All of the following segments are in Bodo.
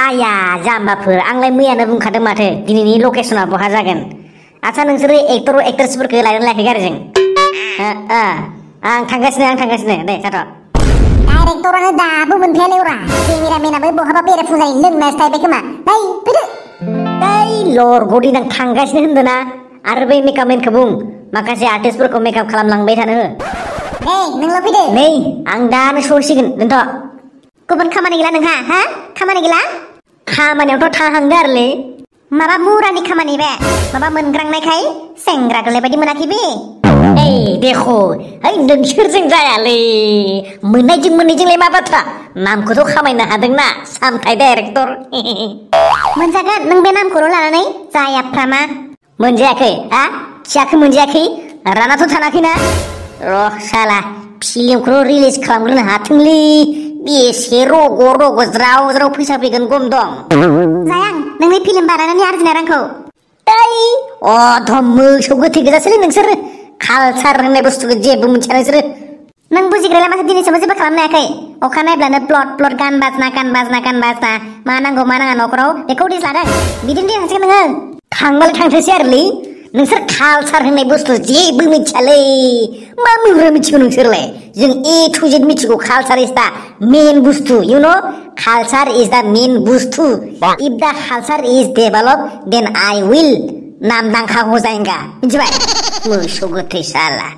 आया जाम्बाफोर आंलाय मैयानो बुंखादों माथो दिनैनि लकेसना बहा जागोन। आच्छा नोंसोरो एक्टर एक्ट्रेसफोरखौ लायना लायाखै गारिजों? आं थांगासिनो दे जाथ'। डाइरेक्टरानो दाबो मोनफैयाखैब्रा केमेरामेनाबो बहाबा बेरायफुजायो लोंनासो थाहैबाय खोमा। फैदो। लरग'दि आं थांगासिनो होनदोंना आरो बै मेकआपमेनखौ बुं माखासे आर्टिस्टफोरखौ मेकआप खालामलांबाय थानो हो। नोंल' फैदो। नै आं दानो सहैसिगोन दोनथ'। गुबुन खामानि गैला नोंहा? खामानि गैला? खामानियावथ' थांहांदो आरोलै। माबा मुरानि खामानि बे माबा मोनग्रांनायखाय सेंग्रा गोरलै बायदि मोनाखै बे। देखो नोंसोरजों जायालै मोननायजोंलाय मा बाथ्रा नामखौथ' खामायनो हादोंना सामथाय डाइरेक्टर। मोनजागोन नों बे नामखौल' लानानै जायाफ्रामा। मोनजायाखै खियाखौ मोनजायाखै रानाथ' थानाखैना र' साला फिल्मखौल' रिलिज खालामग्रोनो हाथोंलै बेसे रग' ज्राव फैसा फैगोन गम दं। जायां नोंनि फिल्म बानायनानै आरजिनाय रांखौ। मोसौ गोथै गोजासोलै नोंसोरो कालसार होननाय बुस्थुखौ जेबो मिथिया नोंसोरो। नों बुजिग्रालाय माथो दिनैसिमबो जेबो खालामनो हायाखै। अखा नायब्लानो प्लट गान बाजना मा नांगौ मा नाङा न'खराव बेखौ दिस लादों बिदिनो देरहासिगोन नोङो। थांबालाय थांथोंसै आरोलै नोंसोर कालसार होननाय बुस्थु जेबो मिथियालै मा मुंग्रा मिथिगौ नोंसोरलाय। जों A to Z मिथिगौ। कालसार इज दा मेन बुस्थु इउ नो कालसार इज दा मेन बुस्थु। इफ दा culture is develop then I will नामदांखा हो जाएगा मिथिबाय मोसौ गोथै साला।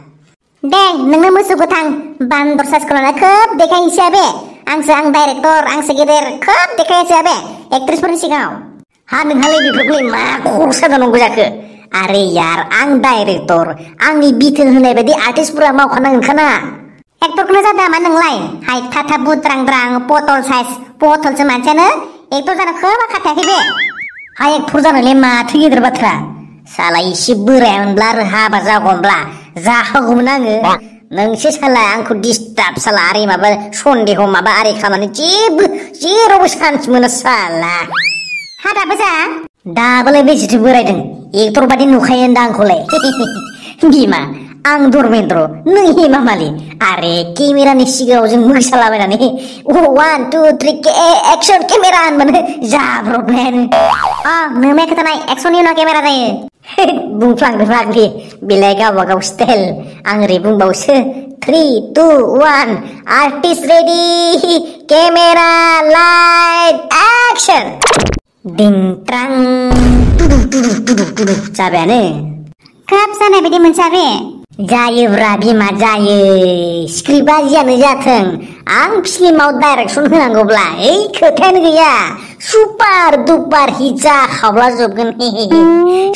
दे नोंनो मोसौ गोथां बान्दर साइसखौ लाना खोब देखायनोसै बे। आं डाइरेक्टर आंसो गेदेर खोब देखायनोसै बे एक्ट्रेसफोरनि सिगाङाव। नोंहालाय बेफोरखौलाय मा खरसा जानांगौ जाखो? आरे यार आं डाइरेक्टर आंनि बिथोन होनाय बायदि आर्टिस्टफोरा मावखानांगोनखाना। एक्टरखौनो जादों नामा नोंलाय? हाइट थाथा बुद्रां पटल साइज पटलसो मानसियानो एक्टर जानो खोब आखा थायाखै बे। एक्टर जानोलाय माथो गेदेर बाथ्रा साला एसे बोरायमोनब्ला आरो हाबा जागौमोनब्ला जाखागौमोन आङो। नोंसो साला आंखौ डिस्टार्ब साला आरे माबा सन्देह माबा आरे खालामनानै जेरावबो चान्स मोना साला। दाबो जा दाबालाय बेसेथो बोरायदों एक्टर बादि नुखायो दा आंखौलाय। बिमा आं धर्मेन्द्र नों हेमा मालि आरे केमेरानि सिगाङाव जों मोसालाबायनानै 1 2 3 एक्सन केमेरा होनबानो जाब्रबनायानो। नोंनाय खोथानाय एक्सननि उनाव केमेरा जायो। बुंफ्लांदों फाग्लि बेलाय गावबागाव स्टाइल। आं ओरै बुंबावसो 3 2 1 artist ready camera light action दिं ट्रां टुडु जाबायानो। खोब जानाय बायदि मोनसा बे। जायोब्रा बिमा जायो स्क्रिप्टआ जियानो जाथों आं फिल्माव डाइरेक्सन होनांगौब्ला खोथायानो गैया सुपार दुपार हिट जाखाब्ला जोबगोन।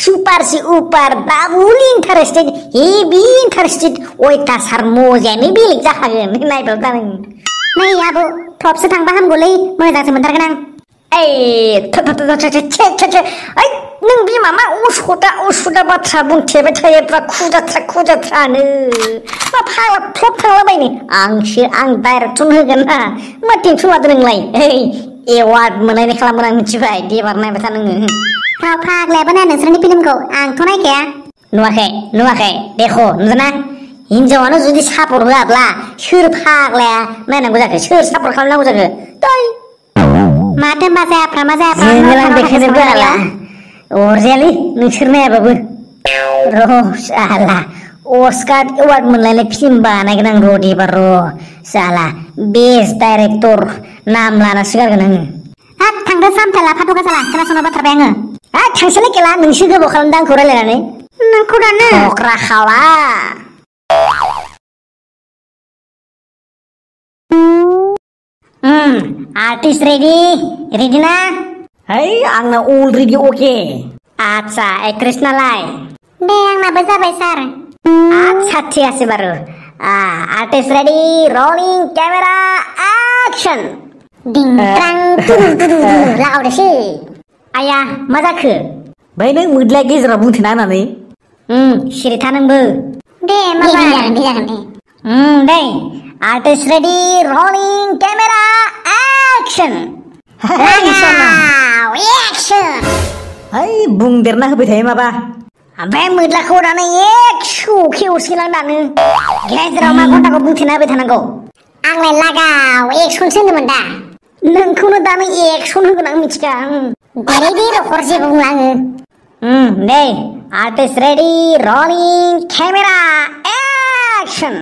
सुपार से उपार डाबल इन्टारेस्टेड हेभि इन्टारेस्टेड अयथासार मजायानो बेलेग जाखागोन नायबाल दा नों। नै आबौ टपसो थांबा हामगौलै मोजांसो मोनथारगोन आं। नों बिमा मा उसुदा बाथ्रा बुंथेबाय थायोब्रा खुजाथ्रानो मा फाग्ला फ्लप थांलाबायनो। आं डाइरेक्सन होगोन ना मा टेनसन लादों नोंलाय। एवार्ड मोननाय खालामगोन आं मिथिबाय देबार नायबाय था नोङो। फाग्लायाबो ना नोंसोरनि फिल्मखौ आंथ' नायखाया। नुवाखै देखो नुदोंना हिनजावानो जुदि सापर्ट होआब्ला सोर फाग्लाया नायनांगौ जाखो सोर सापर्ट खालामनांगौ जाखो। माथो होनबा जायाफ्रामा जोंलाय बेखायनो बाला अरजायालै नोंसोर नायाबाबो। र' साला अस्कार एवार्ड मोनलायनाय फिल्म बानायगोन आं र' देबार र' साला बेस्ट डाइरेक्टर नाम लानासो गारगोन आङो। थांदो सामथाय लाफाथ'गा साला खोनासंनो बाथ्राबाय आङो। थांसैलाय केला नोंसो गोबाव खालामदों आंखौ रायलायनानै। नोंखौ दानो अख्रा खाला। आर्टिस्ट रेडि ना? आंना अलरेडि अके। आच्छा एक्ट्रेस नालाय? दे आंनाबो जाबाय सार। आच्छा ठीक আছে बारु। आर्टिस्ट रेडि रलिं केमेरा एक्सन दिं ट्रां टुडु लागावदोसै। आया मा जाखो? बै नों मोद्लाया गेजेराव बुंथेना होनानै। सिरि था नोंबो। दे माबा जागोन दे। दे आर्टिस्ट रेडि रलिं केमेरा एक्सन बुंदेरना होबाय थायो माबा। ओमफ्राय मोद्लाखौ दानो खेवसेलां दानो गेजेराव मा घन्टाखौ बुंथेना होबाय थानांगौ। आंलाय लागाव एक्सनसो होनदोंमोन दा। नोंखौनो दानो एक्सन होगोन आं मिथिखा रेडि रखर जेबो बुंला आङो दे आर्टिस्ट रेडि रलिं केमेरा एक्सन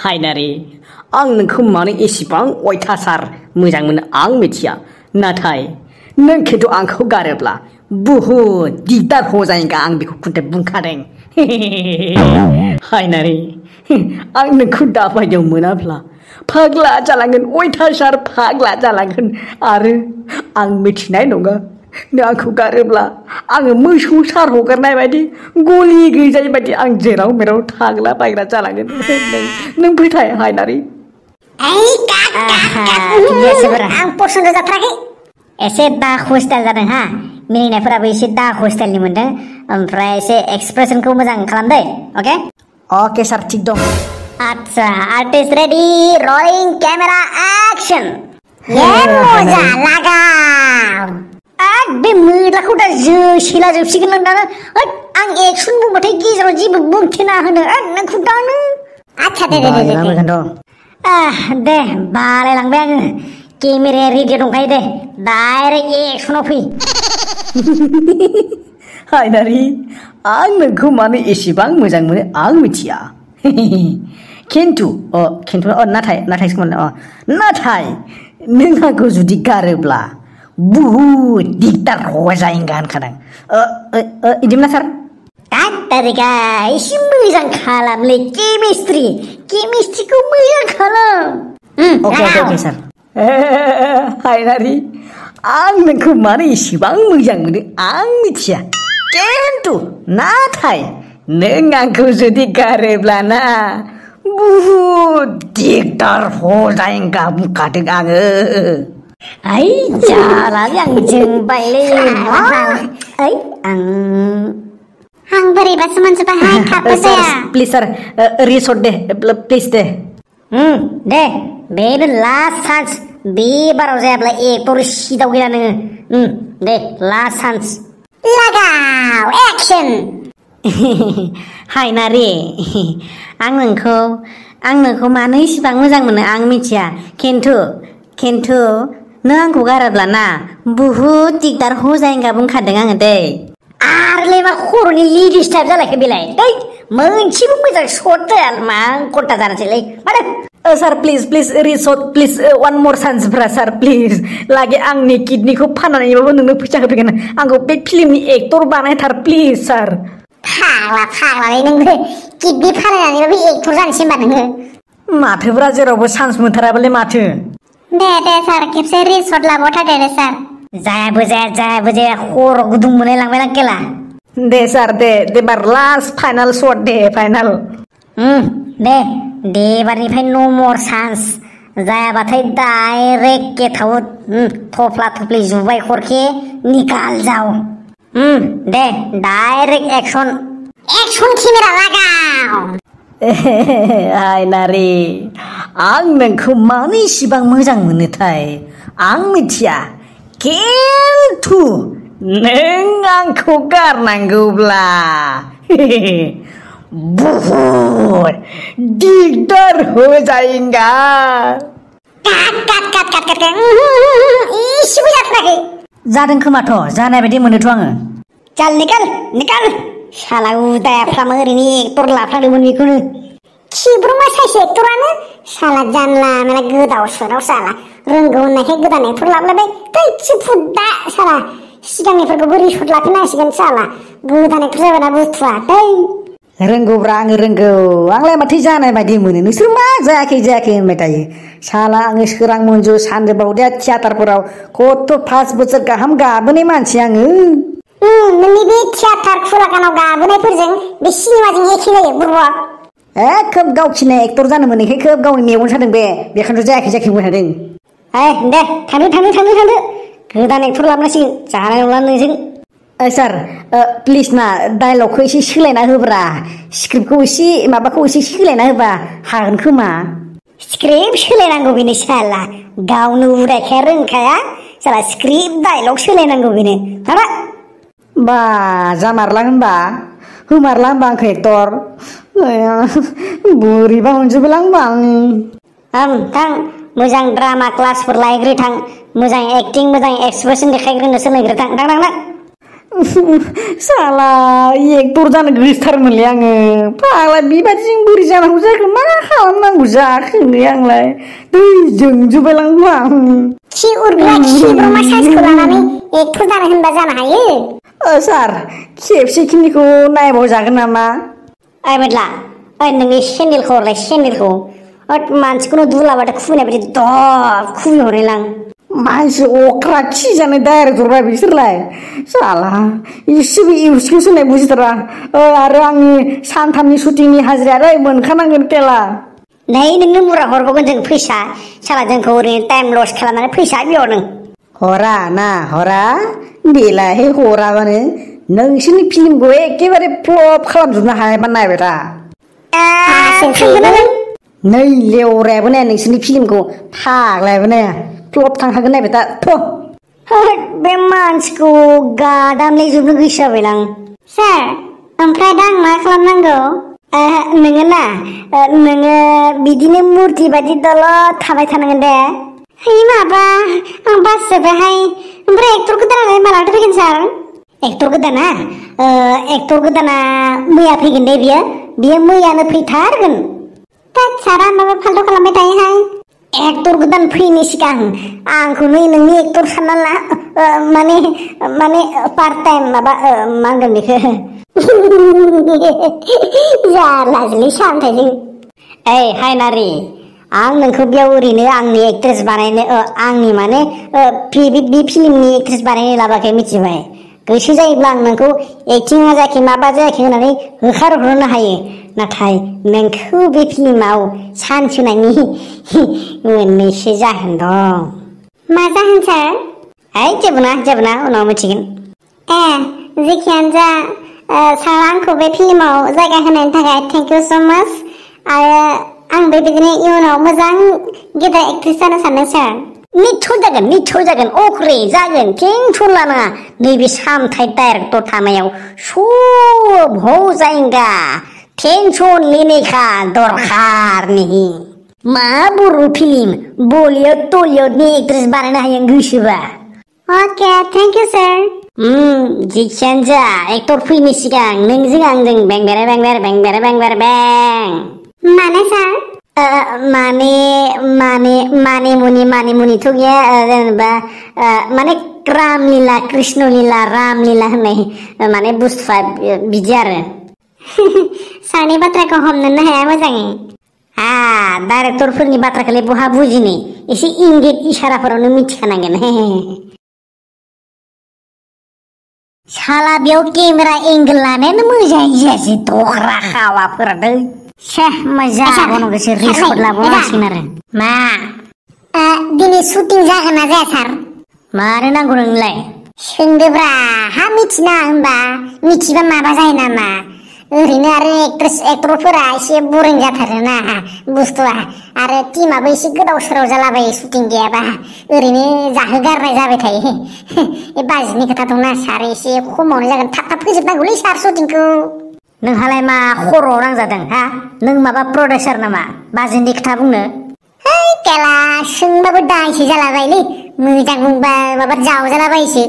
हायनारि आं नोंखौ मानो एसेबां अयथासार मोजां मोनो आं मिथिया नाथाय नों खिन्थु आंखौ गारोब्ला बुहुद दिगदार जायोगा आं बेखौ खनथे बुंखादों हायनारि आं नोंखौ दाबायदियाव मोनाब्ला फाग्ला जालांगोन अयथासार फाग्ला जालांगोन आरो आं मिथिनाय नङा नों आंखौ गारोब्ला आङो मोसौ सार हगारनाय बायदि गलि गैजायै बायदि आं जेराव मेराव थाग्ला बायग्रा जालांगोन नों फोथाय हायनारि आं पसन्द जाथाराखै एसे दाखु स्टाइल जादों हा मिनिनायफोराबो एसे दाखु स्टाइलनि मोनदों ओमफ्राय एसे एक्सप्रेसनखौ मोजां खालामदे अके अके सार थिग दं आच्छा आर्टिस्ट रेडि रलिं केमेरा एक्सन मोजा लागाव बे मैलाखौ दा जोसिला जोबसिगोन नों दानो आं एक्सन बुंबाथाय गेजेराव जेबो बुंथेना होनो नोंखौ दानो आच्छा दे दे बालायलांबाय आङो केमेराया रेडि दंखायो दे डाइरेक्ट एक्सनाव फै हायनारि आं नोंखौ मानो एसेबां मोजां मोनो आं मिथिया खिन्थु नाथाय नों आंखौ जुदि गारोब्ला बुहुद दिगदार जायोगा होनखादों इदिमोना सार तारिका एसे मोजां खालामलै केमिस्ट्रिखौ मोजां खालाम अके सार हायनारि आं नोंखौ मानो एसेबां मोजां मोनो आं मिथिया खिन्थु नाथाय नों आंखौ जुदि गारोब्ला ना बुहुद दिगदार जायोगा बुंखादों आङो जालालै आं जोंबायलै आं बोरैबासो मोनजोब्बाय खाबो जाया प्लिज सार रिसर्ट दे प्लिज दे दे बेनो लास्ट चान्स बे बाराव जायाब्ला एक्टर सिदाव गैया नोङो दे लास्ट चान्स लागाव एक्सन हायनारि आं नोंखौ मानो इसिबां मोजां मोनो आं मिथिया खिन्थु नों आंखौ गारोब्ला ना बुहुद दिगदार जायोगा बुंखादों आङो दै आरोलाय मा खर'नि लेडिस टाइप जालायखो बेलाय मोनसेबो मोजां सर्ट जाया मा घन्टा जानोसैलै माथो sir please resort please one more chance sir please लागे आंनि किडनिखौ फाननानैबाबो नोंनो फैसा होफैगोन आंखौ बे फिल्मनि एक्टर बानायथार प्लिज सार फाग्लालै नोंबो किडनि फाननानैबाबो एक्टर जानोसै होनबा नोङो माथोब्रा जेरावबो चान्स मोनथाराबालाय माथो दे सार खेबसे रिसर्ट लाबावथार दे सार जायाबो जाया खर' गुदुं मोनलायलांबाय आं केला दे सार दे बार लास्ट फाइनाल शट दे फाइनाल दे एबारनिफ्राय नो मर चान्स जायाबाथाय डाइरेक्ट गेट आउट थफ्ला थफ्लि जुबाय खरखे निकाल जाओ दे डाइरेक्ट एक्सन केमेरा लागाव हायनारि आं नोंखौ मानो इसिबां मोजां मोनोथाय आं मिथिया खिन्थु नों आंखौ गारनांगौब्ला बहुत दिगदार जायोगा इसेबो जाथाराखै जादों खोमाथ' जानाय बायदि मोनोथ' आङो चल निकाल साला उदायाफ्रामा ओरैनो एक्टर लाफ्लांदोंमोन बेखौनो खिब्रुमा सासे एक्टरानो साला जानला माला गोदाव सोराव साला रोंगौ होननायखाय गोदान एक्टर लाबलायबाय थैसे फुद्दा साला सिगांनिफोरखौबो रिसर्ट लाफिननांसिगोन साला गोदान एक्टर जाबायना बुस्थुआ रोंगौब्रा आङो रोंगौ आंलाय माथो जानाय बायदि मोनो नोंसोर मा जायाखै होनबाय थायो साला आङो सोरां मन्जु सानजोबावदिया थियाटारफोराव खथ' 5 बोसोर गाहाम गाबोनाय मानसि आङो नोंनि बे थियाटार खुलागानाव गाबोनायफोरजों बे सिनेमाजों एखे जायो बुरबक खोब गावखिनाय एक्टर जानो मोनैखाय खोब गावनि मेगन सादों बेखायनोथ' जायाखै बुंबाय थादों दे थांदो गोदान एक्टर लाबोनांसिगोन जानाय नंला नोंजों सार प्लिज ना डायलगखौ एसे सोलायना होब्रा स्क्रिप्टखौ एसे सोलायना होबा हागोन खोमा स्क्रिप्ट सोलायनांगौ बेनो साला गावनो उरायखाया रोंखाया साला स्क्रिप्ट डायलग सोलायनांगौ बेनो माबा बा जामारला होनबा आंखौ एक्टर बोरैबा मोनजोबोलां आं थां मोजां ड्रामा क्लासफोर लायग्रो थां मोजां एक्टिं मोजां एक्सप्रेसन देखायग्रोनो सोलोंग्रो थां थां साला एक्टर जानो गोसोथारमोनलै आङो फाग्ला बेबादिजों बोरै जानांगौ जाखो मा खालामनांगौ जाखो आंलाय दैजों जुबायलांगौ आं खि उरग्रा खिब्रमा साइजखौ लानानै एक्टर जानो होनबा जानो हायो सार खेबसेखिनिखौ नायबावजागोन नामा ओइ मेदला ओइ नोंनि सेन्देलखौ हरलाय सेन्देलखौ मानसिखौनो दुलाबाथाय खुबैनाय बायदि दब खुबैहरलायलां मानसि अख्रा खि जानाय डाइरेक्टरबा बिसोरलाय साला इसेबो इउसखौ सोनाय बुजिथारा आरो आंनि सानथामनि शुटिंनि हाजिराया मोनखानांगोन केला नै नोंनो मुरा हरबावगोन जों फैसा साला जोंखौ ओरैनो टाइम लस खालामनानै फैसा बिहर नों हरा बेलाय हराबानो नोंसोरनि फिल्मखौ एखेबारे फ्लप खालामजोबनो हायाबा नायबाय था नै लेवरायाबो नाया नोंसोरनि फिल्मखौ फाग्लायाबो नाया फ्लप थांखागोन नायबाय था बे मानसिखौ गादामलाय जोबनो गोसो जाबायलां सार ओमफ्राय दा आं मा खालामनांगौ नोङो ना नोङो बिदिनो मुर्ति बायदि दलद थाबाय थानांगोन दे है माबा आं बासजोबायहाय ओमफ्राय एक्टर गोदानालाय मालाथो फैगोन सार एक्टर गोदाना मैया फैगोन दे बियो मैयानो फैथारगोन सारा माबा फाल्थु खालामबाय थायोहाय एक्टर गोदान फैनि सिगां आंखौ नै नोंनि एक्टर सानना ला माने पार्ट टाइम माबा मा होनगोन बेखौ जारलासोलै सामथायजों ओइ हायनारि आं नोंखौ बेयाव ओरैनो आंनि एक्ट्रेस बानायनो आंनि माने बे फिल्मनि एक्ट्रेस बानायनो लाबाखै मिथिबाय गोसो जायोब्ला आं नोंखौ एक्टिंआ जायाखै माबा जायाखै होननानै होखारहरनो हायो नाथाय नोंखौ बे फिल्माव चान्स होनायनि मोननैसो जाहोन दं मा जाहोन सार जेबो ना उनाव मिथिगोन जेखियानो जा सार आंखौ बे फिल्माव जायगा होनायनि थाखाय थेंक इउ स' माच आरो आं बेबायदिनो इयुनाव मोजां गेदेर एक्ट्रेस जानो सानदों सार निस्सय जागोन अख्रे जागोन टेनसन लानाङा नैबे सामथाय डाइरेक्टर थानायाव सब हो जाएगा टेंशन लेने का दरकार नहीं मा बर' फिल्म बलिउड टलिउडनि एक्ट्रेस बानायनो हायो गोसोबा अके थेंक इउ सार जेखियानो जा एक्टर फैनो सिगां नोंजों आंजों बें माने सार माने मुनिथ' गैया जेनेबा माने रामलीला कृष्णलीला रामलीला होननाय माने बुस्थुआ बिदि आरो सारनि बाथ्राखौ हमनोनो हाया मोजाङै डाइरेक्टरफोरनि बाथ्राखौलाय बहा बुजिनो एसे इंगित इसाराफोरावनो मिथिखानांगोन साला बेयाव केमेरा एंगल लानायानो मोजां जायासै दग्रा खावाफोराथ' मोजां बनावगोसो रिस्कट लाबावनांसिगोन आरो मा दिनै शुटिं जागोन ना जाया सार मानो नांगौ नोंलाय सोंदोब्रा हा मिथिना होनबा मिथिबा माबा जायो नामा ओरैनो आरो एक्टरफोरा एसे बरिं जाथारोना बुस्थुआ आरो टिमाबो एसे गोदाव सोराव जालाबायो शुटिं गैयाबा ओरैनो जाहोगारनाय जाबाय थायो बे बाजेटनि खोथा दंना सार एसे खमावनो जागोन थाब फोजोबनांगौलै सार शुटिंखौ नोंहालाय मा खर'आव नांजादों नों माबा प्रडिउसार नामा बाजेटनि खोथा बुंनो केला सोंबाबो दायसो जालाबायलै मोजां बुंबा माबा जावजालाबायसो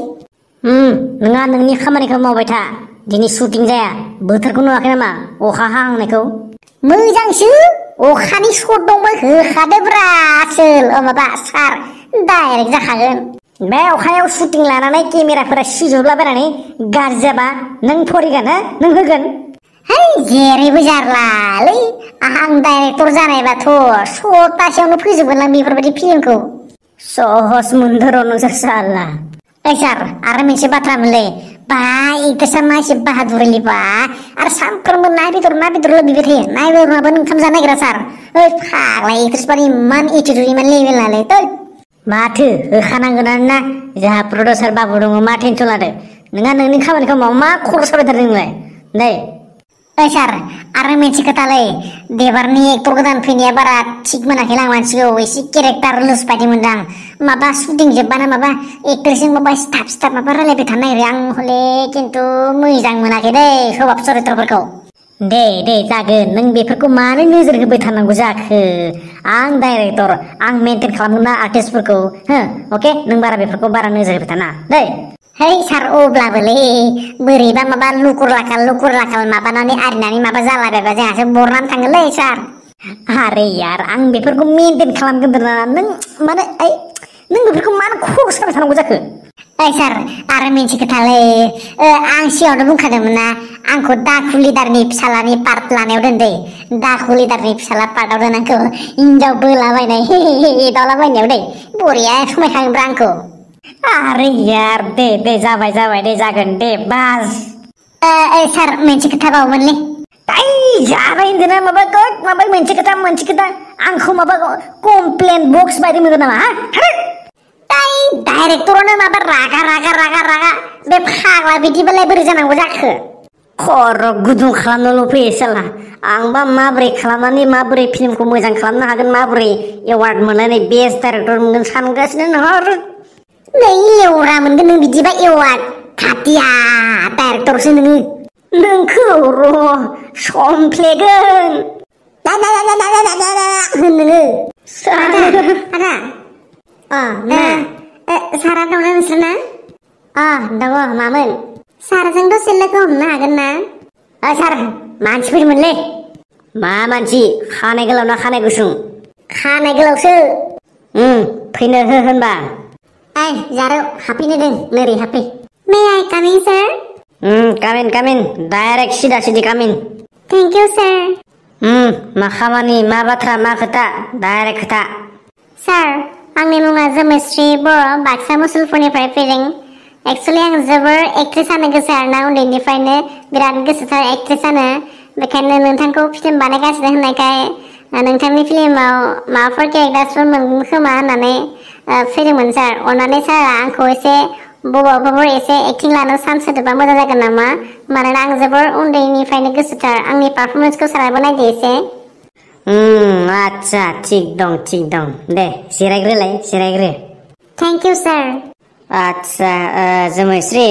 नोंहा नोंनि खामानिखौ मावबाय था दिनै शुटिं जाया बोथोरखौ नुवाखै नामा अखा हाहांनायखौ मोजांसो अखानि शट दंबो होखादोब्रा आसोल माबा सार डाइरेक्ट जाखागोन बे अखायाव शुटिं लानानै केमेराफोरा सिजोबलाबायनानै गाज्रि जाबा नों फरिगोन नों होगोन जेरैबो जारलालै आं डाइरेक्टर जानायबाथ' सप्तासेयावनो फोजोबगोन आं बेफोरबायदि फिल्मखौ सहज मोनदोर' नोंसोर साला सार आरो मोनसे बाथ्रा मोनलै एक्ट्रेसा मा एसे बाहादुरैबा आरो सानफ्रोमबो ना बेदर लुबैबाय थायो ना बेदर नङाबानो ओंखाम जानो नागिरा सार फाग्ला एक्ट्रेसफोरा इमान एटिटिउड इमान लेभेल नालाय माथो होखानांगोनानो ना जोंहा प्रडिउसार बाबु दङ मा टेनसन लादो नोंहा नोंनि खामानिखौ माव मा खर' साबाय थादों नोंलाय नै सार आरो मोनसे खोथालै देबारनि एक्टर गोदान फैनाया बारा थिग मोनाखै आं मानसिखौ एसे केरेक्टार लुज बायदि मोनदां माबा शुटिं जोब्बानो माबा एक्ट्रेसजों माबा स्टाफ माबा रायलायबाय थानो नागिरो आं हले खिन्थु मोजां मोनाखै दै सभाब चरित्रफोरखौ दे जागोन नों बेफोरखौ मानो नोजोर होबाय थानांगौ जाखो आं डाइरेक्टर आं मेनटेन खालामगोन ना आर्टिस्टफोरखौ हो अके नों बारा बेफोरखौ बारा नोजोर होबाय थाना दै है सार अब्लाबोलै बोरैबा माबा लुकुर लाखाल माबानानै आरिनानै माबा जालाबायबा जोंहासो बरनानै थाङोलै सार अरे यार आं बेफोरखौ मेनटेन खालामगोन ना नों माने नों बेफोरखौ मानो खरस खालामबाय थानांगौ जाखो ओइ सार आरो मोनसे खोथालै आं सिगाङावनो बुंखादोंमोन ना आंखौ दाखु लिडारनि फिसालानि पार्ट लानायाव दोनदे दाखु लिडारनि फिसाला पार्टआव दोन आंखौ हिनजाव बोलाबायनाय एदावलाबायनायाव दै बरिया समायखाङोब्रा आंखौ अरे यार दे जाबाय दे जागोन दे बास सार मोनसे खोथा बावोमोनलै जाबाय होनदोंना माबा मोनसे खोथा आंखौ माबा कमप्लेन बक्स बायदि मोनदों नामा डाइरेक्टरानो माबा रागा बे फाग्ला बिदिबालाय बोरै जानांगौ जाखो खर' गुदुं खालामनोल' फैयो साला आंबा माबोरै खालामनानै माबोरै फिल्मखौ मोजां खालामनो हागोन माबोरै एवार्ड मोननानै बेस्ट डाइरेक्टर मोनगोन सानगासिनो नों नै एवरा मोनगोन नों बिदिबा एवार्ड खाथिया डाइरेक्टरसो नोंखौ र' समफ्लेगोन होन नोङो सारा दंना नोंसोरना दङ मामोन सारजों दसे लोगो हमनो हागोन ना सार मानसि फैदोंमोनलै मा मानसि खानाय गोलाव ना खानाय गुसुं खानाय गोलावसो फैनो हो होनबा जारौ हाबफैनो दों नोरै हाबफै मे आइ कामिं सार कामिन डाइरेक्ट सिदा कामिन थेंक इउ सार मा खामानि मा बाथ्रा मा खोथा डाइरेक्ट खोथा सार आंनि मुङा जोमैस्रि बर' बाक्सा मुसलपुरनिफ्राय फैदों एक्सुवेलि आं जोबोर एक्ट्रेस जानो गोसो आरोना उन्दैनिफ्रायनो बिराद गोसोथार एक्ट्रेस जानो बेखायनो नोंथांखौ फिल्म बानायगासिनो होननायखाय नोंथांनि फिल्माव माबाफोर केरेक्टार्सफोर मोनगोन खोमा होननानै फैदोंमोन सार अननानै सारा आंखौ एसे बबावबाफोर एसे एक्टिं लानो चान्स होदोंबा मोजां जागोन नामा मानोना आं जोबोर उन्दैनिफ्रायनो गोसोथार आंनि पारफरमेन्सखौ साराबो नायदो एसे आच्छा थिग दं दे जिरायग्रो थेंक इउ सार आच्छा जोमैस्रि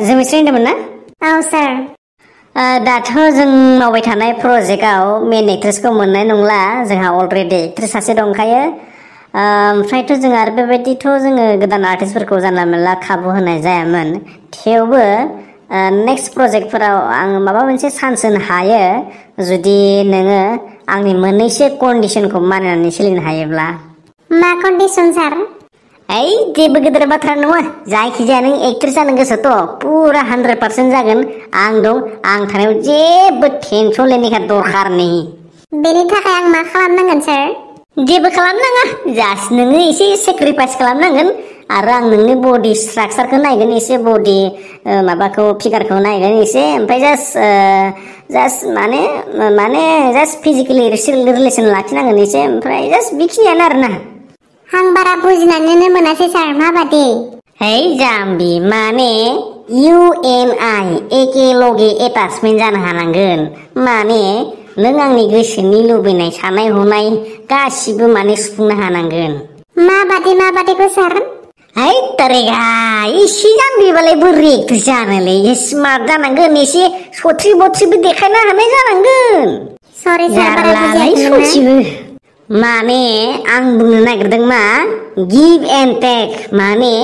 होनदोंमोन ना औ सार दाथ' जों मावबाय थानाय प्रजेक्टआव मेन एक्ट्रेसखौ मोननाय नंला जोंहा अलरेडि एक्ट्रेस सासे दंखायो ओमफ्रायथ' जों आरो बेबायदिथ' जोङो गोदान आर्टिस्टफोरखौ जानला मोनला खाबु होनाय जायामोन थेवबो नेक्स्ट प्रजेक्टफोराव आं माबा मोनसे चान्स होनो हायो जुदि नोङो आंनि मोननैसो कन्डिसनखौ मानिनानै सोलिनो हायोब्ला मा कन्डिसन सार जेबो गिदिर बाथ्रा नङा जायखिजाया नों एक्ट्रेस जानो गोसोथ' पुरा 100% जागोन आं दं आं थानायाव जेबो टेनसन लायनायखा दरखार नहीं बेनि थाखाय आं मा खालामनांगोन सार जेबो खालामनाङा जास्ट नोङो एसे सेक्रिफाइस खालामनांगोन आरो आं नोंनि बडि स्ट्राक्चारखौ नायगोन एसे बडि माबाखौ फिगारखौ नायगोन एसे ओमफ्राय जास्ट माने जास्ट फिजिकेलि रिलेसन लाखिनांगोन एसे ओमफ्राय जास्ट बेखिनियानो आरोना आं बारा बुजिनानैनो मोनासै सार माबादि जाम्बि माने UNI एके लगे एटाचमेन्ट जानो हानांगोन माने नों आंनि गोसोनि लुबैनाय साननाय हनाय गासिबो माने सुफुंनो हानांगोन माबादिखौ सार तरेगा एसे जाम्बिबालाय बोरै एक्ट्रेस जानोलै स्मार्ट जानांगोन एसे सथ्रि बथ्रिबो देखायनो हानाय जानांगोन सरि सार बारा बुजियाखैमोन माने आं बुंनो नागिरदों मा गिभ एन्ड टेक माने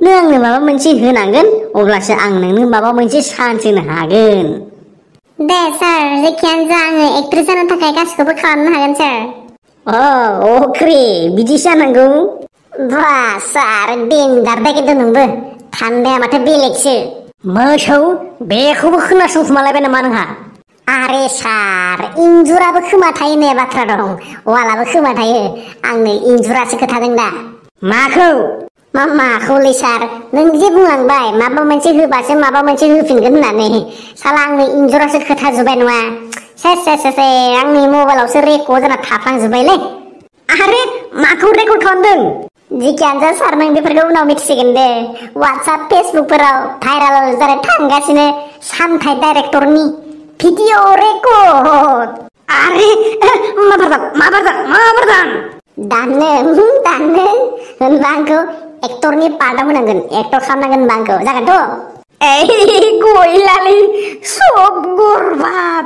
नों आंनो माबा मोनसे होनांगोन अब्लासो आं नोंनो माबा मोनसे चान्स होनो हागोन दे सार जेखियानो जा आङो एक्ट्रेस जानो थाखाय गासिखौबो खालामनो हागोन सार अके बिदिसो जानांगौ बा सार देनजार दा खिन्थु नोंबो थान्दाया माथो बेलेगसो मोसौ बेखौबो खोनासंखुमालायबाय नामा नोंहा आरे सार इन्जुराबो खोमा थायो होननाय बाथ्रा दं वालाबो खोमा थायो आंनो इन्जुरासो खोथादों दा माखौलै सार नों जे बुंलांबाय माबा मोनसे होबासो माबा मोनसे होफिनगोन होननानै साला आंनो इन्जुरासो खोथाजोब्बाय नङा सेस आंनि मबाइलावसो रेकर्ड जाना थाफ्लांजोब्बायलै आरे माखौ रेकर्ड खालामदों जिखियानो जा सार नों बेफोरखौ उनाव मिथिसिगोन दे वाट्सएप फेसबुकफोराव भाइराल जानाय थांगासिनो सामथाइ डाइरेक्टरनि भिडिअ रेकर्ड आरे माबारदां दाननो होनबा आंखौ एक्टरनि पार्टआव होनांगोन एक्टर खालामनांगोन होनबा आंखौ जागोनथ' गयलालै सब गरबाब